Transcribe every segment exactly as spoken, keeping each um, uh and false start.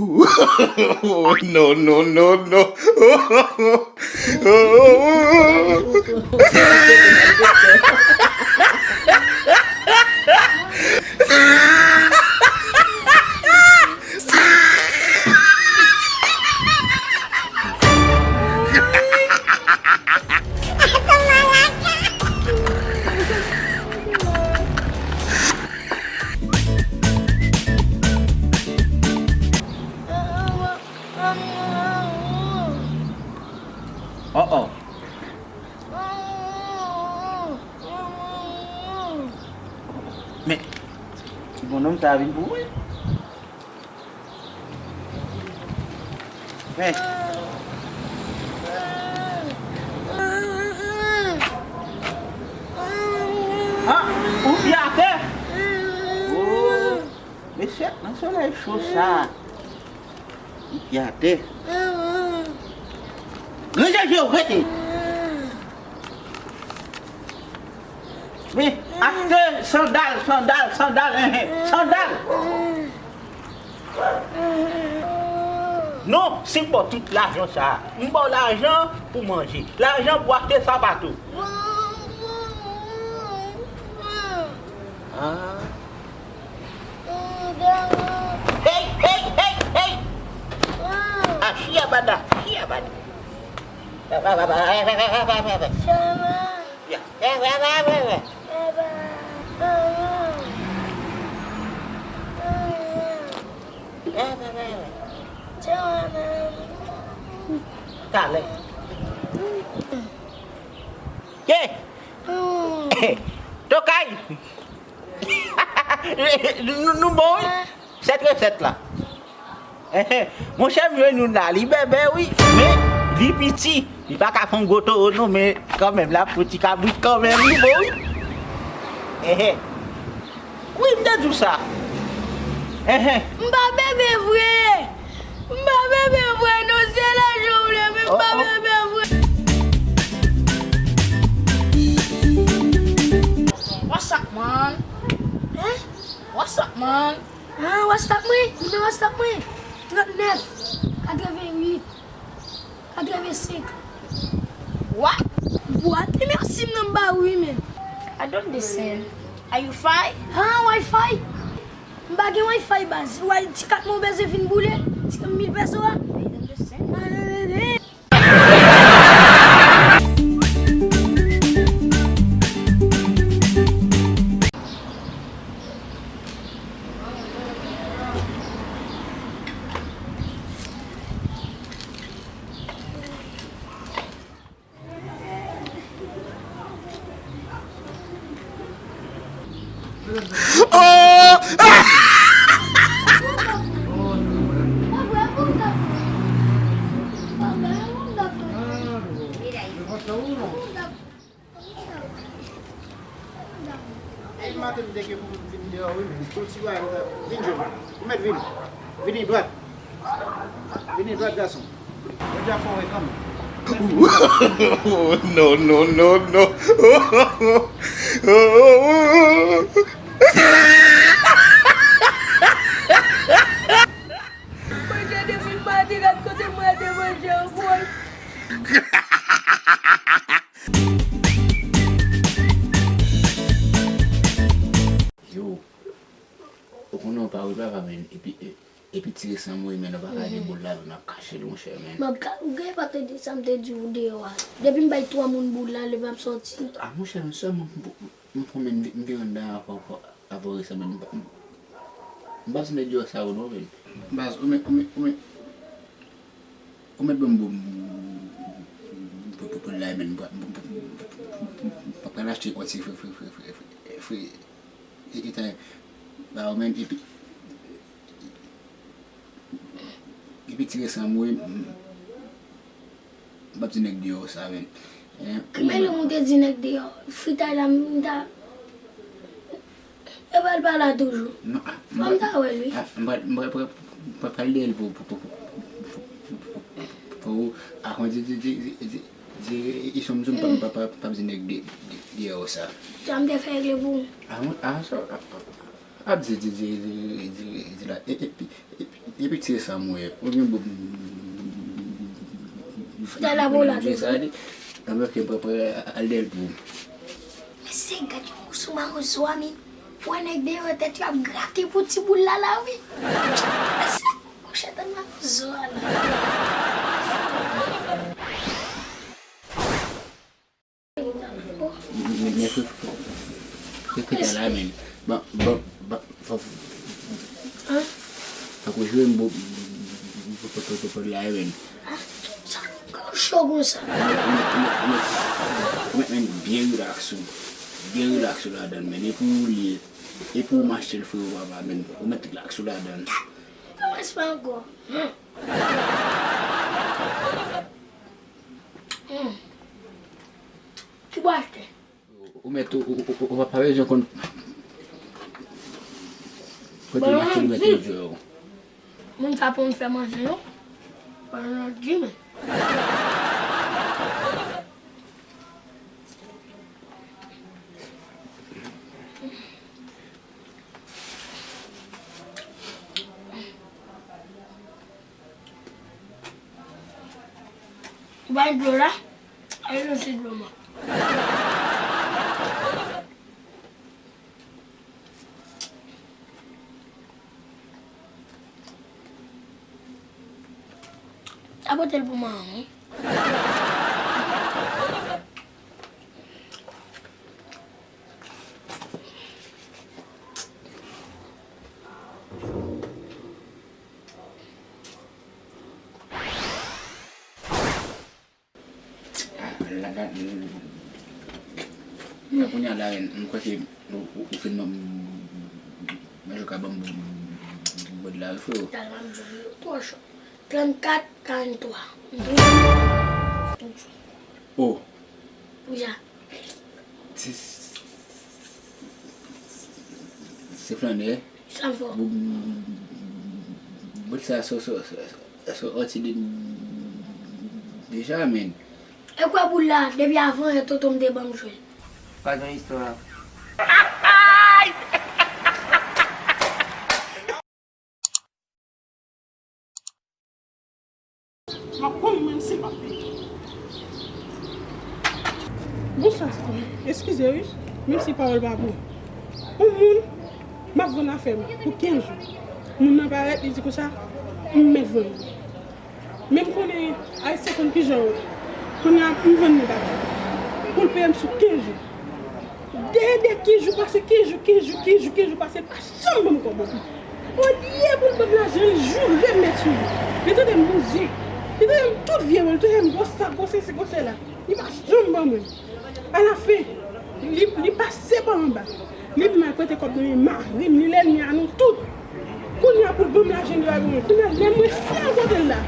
Oh, no, no, no, no. Oh, oh. Men, ti bonnonm sa a vin pou mwen. Men. Ah, ou pye atè? Oh, mesye, nan solèy cho sa. Li atè. Ranje je w, rete. Men, achte sandal, sandal, sandal, enhen, sandal. Non, si m ba w tout lajan sa a, m ba w lajan pou manje, lajan pou achte sapato. Ah. Hey, hey, hey, hey! Ah, shia bada, shia bada. Talè. Ke? Tokay! Nou, nou bon, wi. Sèt resèt la. Monchè, m jwenn youn la, li bèbè, wi. Men, li piti. Li pa ka fè yon gwo towo, non, men kanmenm, la pou ti kabrit kanmenm, li bon, wi. Wi, m te di w sa. M pa bèbè vre. M pa bebe vre non, se lajan w vle, men m pa bebe vre. What's up, man? Hein? What's up, man? Ah, WhatsApp mwen? Nimewo WhatsApp mwen? Trannèf, katrevenn uit, katrevensenk. What? What? Nimewo sim nan m ba ou wi, men. I don't listen. Are you fi? Ah, Wi-Fi? M pa gen Wi-Fi baz. Ou wè ti kat mwen bezwen vin boule. Ti mil peso a. Oh! Maten m te gen pou m vin deyò wi, men yon ti bagay m ta vin jwenn. Ou mèt vin. Vini dwat. Vini dwat, gason. Yo deja fè w wè kanmenm. No, no, no, no. Manje depi l maten, gad kote mwen te manje an, bòy. Yo, ou konnen w pa wi papa, men epi, e- epi ti resan mwen, men nou pa ka gen boul la, nou ap kache l, monchè, men. M ap ka, ou gen pa tande sa m te di w deyò a. Depi m bay twa moun boul la, li p ap sòti. A, monchè, men sèlman m, m, m, m, m vin anndan avè w, avè w resan, men m pa, m, m p ap simen deyò sa yo, non, men. Baz, ou men, ou men, ou men, ou mèt ban m boul, boul, boul, boul la, men m pa, m, m, m, m, m, m pa pral achte yon ti fri, fri, fri, fri, fri, fri, e, e, ta, ba w, men, epi, epi ti resan mwen, m, m p ap di nèg deyò sa, men. Men lè m te di nèg deyò, fritay la, m ta, e pa l pa la toujou. Non, a, m pral, m pral, m pral, m pral, m pral, m pral pale de l pou, pou, pou, pou, pou, pou, pou, a, kon di, di, di, di, di, di, e, e, e, m, m p ap, m p ap, p ap di nèg de, de, deyò sa. Sa m te fè regle pou ou. A, a, sa, a, a, ap di, di, di la, e, epi, epi, Epi ti sa m wè, ou gen bon. Fout al la pou la. Sa di, anben ke papa al dèl pou. Men se gad yon mousou mawozo a, men. Pou wè nèg deyò tèt yo ap grate pou ti boul la la, wi. Monchè, tann mawozo a la. Men, men, fè, fè, fè, fè, fè, la, men. Bon, bon, bon, fò, fò, fò, jwe m, bon, bon, bon, bon, bon, la, men. Sa k cho konsa? Ou mèt, ou mèt, ou mèt, ou mèt, men, byen rilaks ou. Byen rilaks ou ladan l, men. E pou ou li ye. E pou ou m achte l, frewo, papa, men. Ou mèt rilaks ou ladan l. Kòmanse pa ankò. Hmm. Ki bò achte? Ou mèt, ou, ou, ou, ou pa bezwen konn kote machin ou mèt jwe yo. Moun sa pou m fè manje yo. Pandan l di men. Ou bay dlo la? Ay, non, se dlo mwen. Sa pote l pou mwen, wi. La, la, la, kounye a la, m kwè ke ou, ou, ou fin manje ka ban m bwè la, wi, freo. Tal la, m di w, twò cho. Trannkat, karanntwa. Oh. Kounya. Se, se flannè. Sa fò. Bout sa so, so, so, so, soti de, deja, men. E kwè boul la, depi avan yè tonton m te ban m jwe l. Pa gen istwa. M ap konn mwen si m ap peye. Bonswa, eskize wi, menm si pawòl pa bon. Yon moun, m ap vann afè m pou kenz jou. Moun nan parèt, li di konsa, m mèt vann li. Men m konnen Ayisyen konn kijan yo. Kounye a, m vann li bagay. Pou l peye m sou kenz jou. Dèyè de kenz jou pase, kenz jou, kenz jou, kenz jou, kenz jou pase, l pa janm ban m kòb. Olye pou l ban m lajan, li joure m mèt sou li. Li tande m bouzen. Li tande m tout vye mo, li tande m gwo sa, gwo sesi, gwo sela. Li pa janm ban mwen. Alafen, li, li pase pa anba. Li di m al prete kòb nan men mari m, li lènmi a nou tout. Kounye a pou l ban m lajan li pa ban mwen. Kounye a lè mwen fè yon kote l la.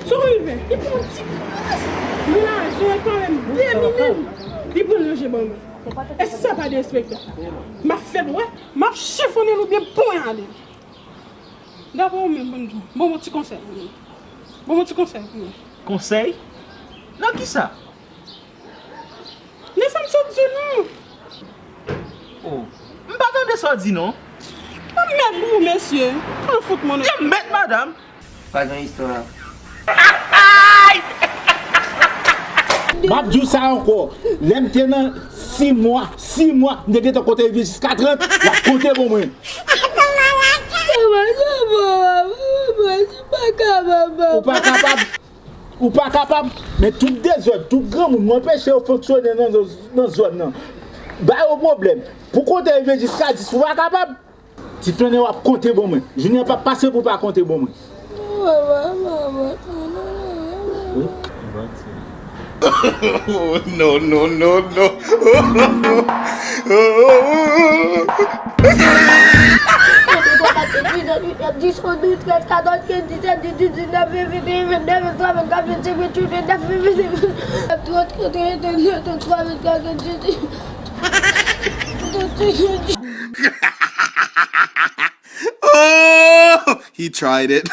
Sa w konn li fè? Li pran yon ti kras nan lajan, li pa menm de minit. Li pran l ranje ban mwen. E si sa pa derespektan? M ap fè l wè, m ap chifonnen l oubyen ponyade l. Gade ou menm, bann jan. Ban m yon ti konsèy. Ban m yon ti konsèy pou mwen. Konsèy? Nan kisa? Nan sa m sot di w non. Oh, m pa tande sa w di non. Mwen mèt pou ou, mesye. Al fout mwen. Yo mèt, madanm. Pa gen istwa. M ap di w sa ankò. Lè m te nan sis mwa, sis mwa, m te gentan konte rive jiska trant, l ap konte pou mwen. Ou pa kapab. Ou pa kapab, men tout dezòd, tout granmoun, m anpeche yo fonksyone nan, nan zòn nan. Ba yo pwoblèm. Pou konte rive jiska dis, ou pa kapab. Ti flannè w ap konte ban mwen. Jounen an p ap pase pou w pa konte ban mwen. No, no, no, no. Oh, he tried it.